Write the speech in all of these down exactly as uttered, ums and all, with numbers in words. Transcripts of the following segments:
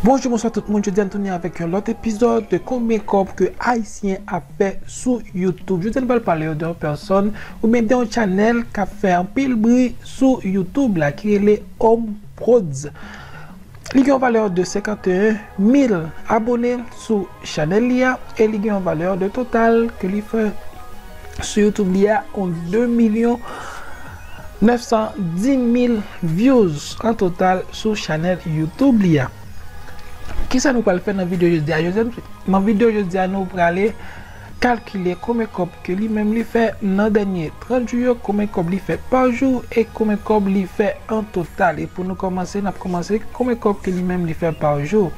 Bonjou, bonswa tout moun. Jodi a n tounen avèk yon lòt epizòd de konbyen kòb ke Ayisyen ap fè sou YouTube. Jodi a n pral pale de yon pèsòn oubyen de yon channel k ap fè anpil bri sou YouTube la ki rele Home Prodz. Li gen yon valè de senkant e en mil abone sou channel li a e li gen yon valè de total ke li fè sou YouTube li a, on de milyon nèf san di mil views an total sou channel YouTube li a. Kisa nou pral fè nan videyo jodi a? Nan videyo jodi a, nou prale kalkile konbyen kòb ke li menm li fè nan dènye trant jou yo, konbyen kòb li fè pa jou e konbyen kòb li fè an total. E pou nou kòmanse, n ap kòmanse konbyen kòb ke li menm li fè pa jou.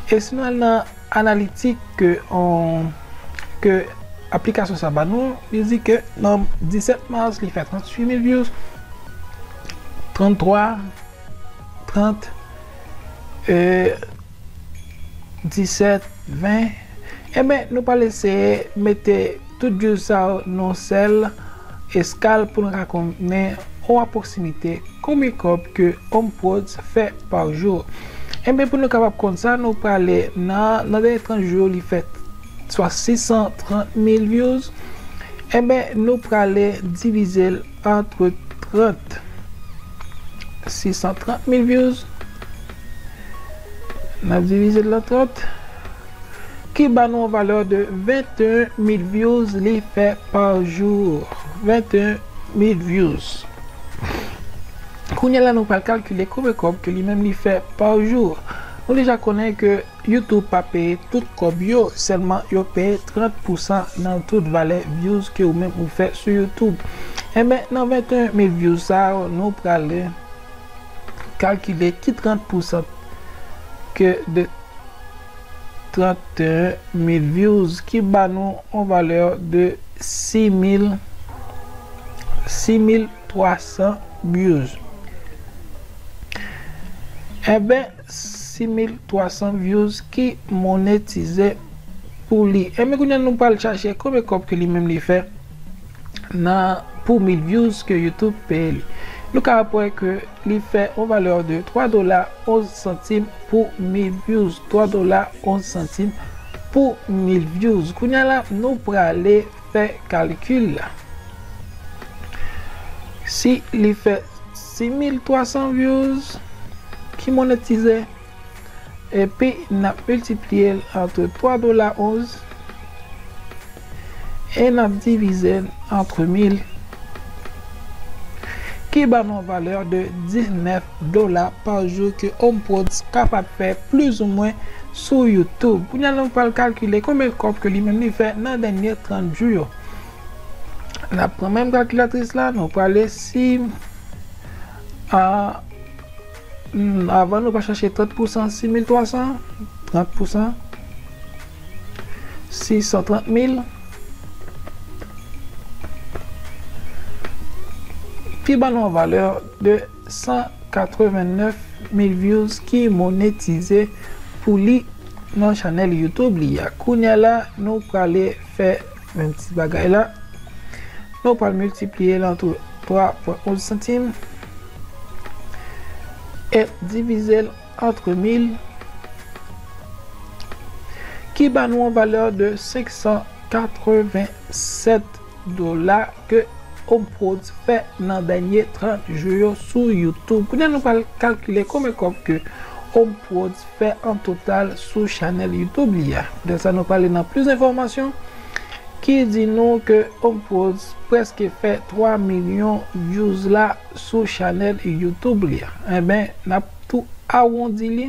E si nou al nan analitik ke, ke aplikasyon sa ba nou, li di ke nan disèt mas, li fè tranntuit mil views, tranntwa, trant, e, disèt, ven. Enben, nou pral eseye mete tout views sa yo nan yon sèl eskal pou nou ka konnen yon apwoksimite konbyen kòb ke Home Prodz fè pa jou. Enben, pou nou kapab konn sa, nou prale nan, nan dènye trant jou, li fè swa sis san trant mil views. Enben, nou prale divize l antre trant. Sis san trant mil views. N ap divize l antre trant. Ki ba nou yon valè de venteyen mil views li fè pa jou. Venteyen mil views. Kounye a la, nou pral kalkile konbyen kòb ke li menm li fè pa jou. Nou deja konnen ke YouTube pa peye tout kòb yo, sèlman yo peye trant pousan nan tout valè views ke ou menm ou fè sou YouTube. Enben, nan venteyen mil views sa yo, nou prale kalkile ki trant pousan ke de trannteyen mil views ki ba nou yon valè de sis mil, sis mil twa san views. Enben, sis mil twa san views ki monetize pou li. Enben, kounye a nou pral chache konbyen kòb ke li menm li fè nan, pou mil views ke YouTube peye li. Nou ka wè ke li fè yon valè de twa dola onz santim pou mil views. Twa dola onz santim pou mil views. Kounye a la, nou prale fè kalkil la. Si li fè sis mil twa san views ki monetize, epi n ap miltipliye l antre twa dola onz e n ap divize l antre mil, ki ba nou yon valè de diznèf dola pa jou ke Home Prodz kapab fè plizoumwen sou YouTube. Kounye a nou pral kalkile konbyen kòb ke li menm li fè nan dènye trant jou yo. N ap pran menm kalkilatris la, nou prale si, a, hmm, avan nou pa chache trant pousan sis mil twa san, trant pousan sis san trant mil, ki ba nou yon valè de san katrevennèf mil views ki monetize pou li nan chanèl YouTube li a. Kounye a la, nou prale fè menm ti bagay la. Nou pral miltipliye l antre twa pwen onz santim e divize l antre mil, ki ba nou yon valè de senk san katrevensèt dola ke Home Prodz fè nan dènye trant jou yo sou YouTube. Kounye a nou pral kalkile konbyen kòb ke Home Prodz fè an total sou chanèl YouTube li a. Kounye a sa nou prale nan plis enfòmasyon ki di nou ke Home Prodz prèske fè twa milyon views la sou chanèl YouTube li a. Enben, n ap tou awondi li.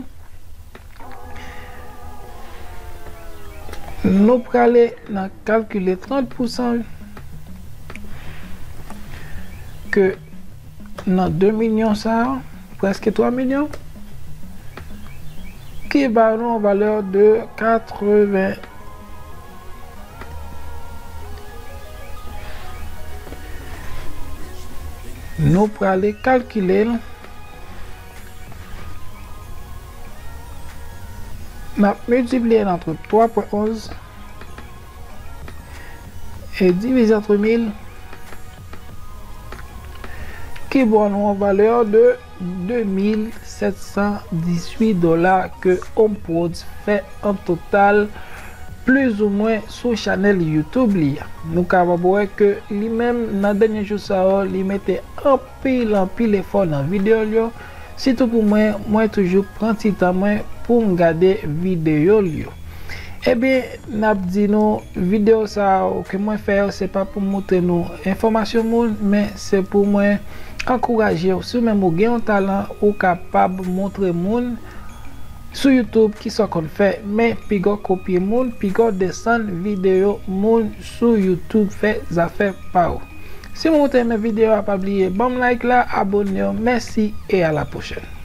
Nou prale nan kalkile trant pousan ke nan de milyon sa a, prèske twa milyon, ki ba nou yon valè de katreven. Nou prale kalkile l. N ap miltipliye l antre twa pwen onz e divize antre mil, ki ba nou an valè de de mil sèt san dizuit dola ke Homeprods fè an total, plizoumwen sou chanèl YouTube li a. Nou kapab wè ke li menm nan dènye jou sa yo, li mete anpil, anpil efò nan videyo l yo. Sitou pou mwen, mwen toujou pran ti tan mwen pou m gade videyo l yo. Ebyen, n ap di nou, videyo sa yo ke mwen fè yo, se pa pou montre nou enfòmasyon moun, men se pou mwen ankouraje w. Si w menm ou gen yon talan, ou kapab montre moun sou YouTube kisa w konn fè, men piga w kopye moun, piga w desann videyo moun sou YouTube, fè zafè pa w. Si moun ou te renmen videyo a, pa bliye ban m like la, abone w. Mèsi e a la pwochèn.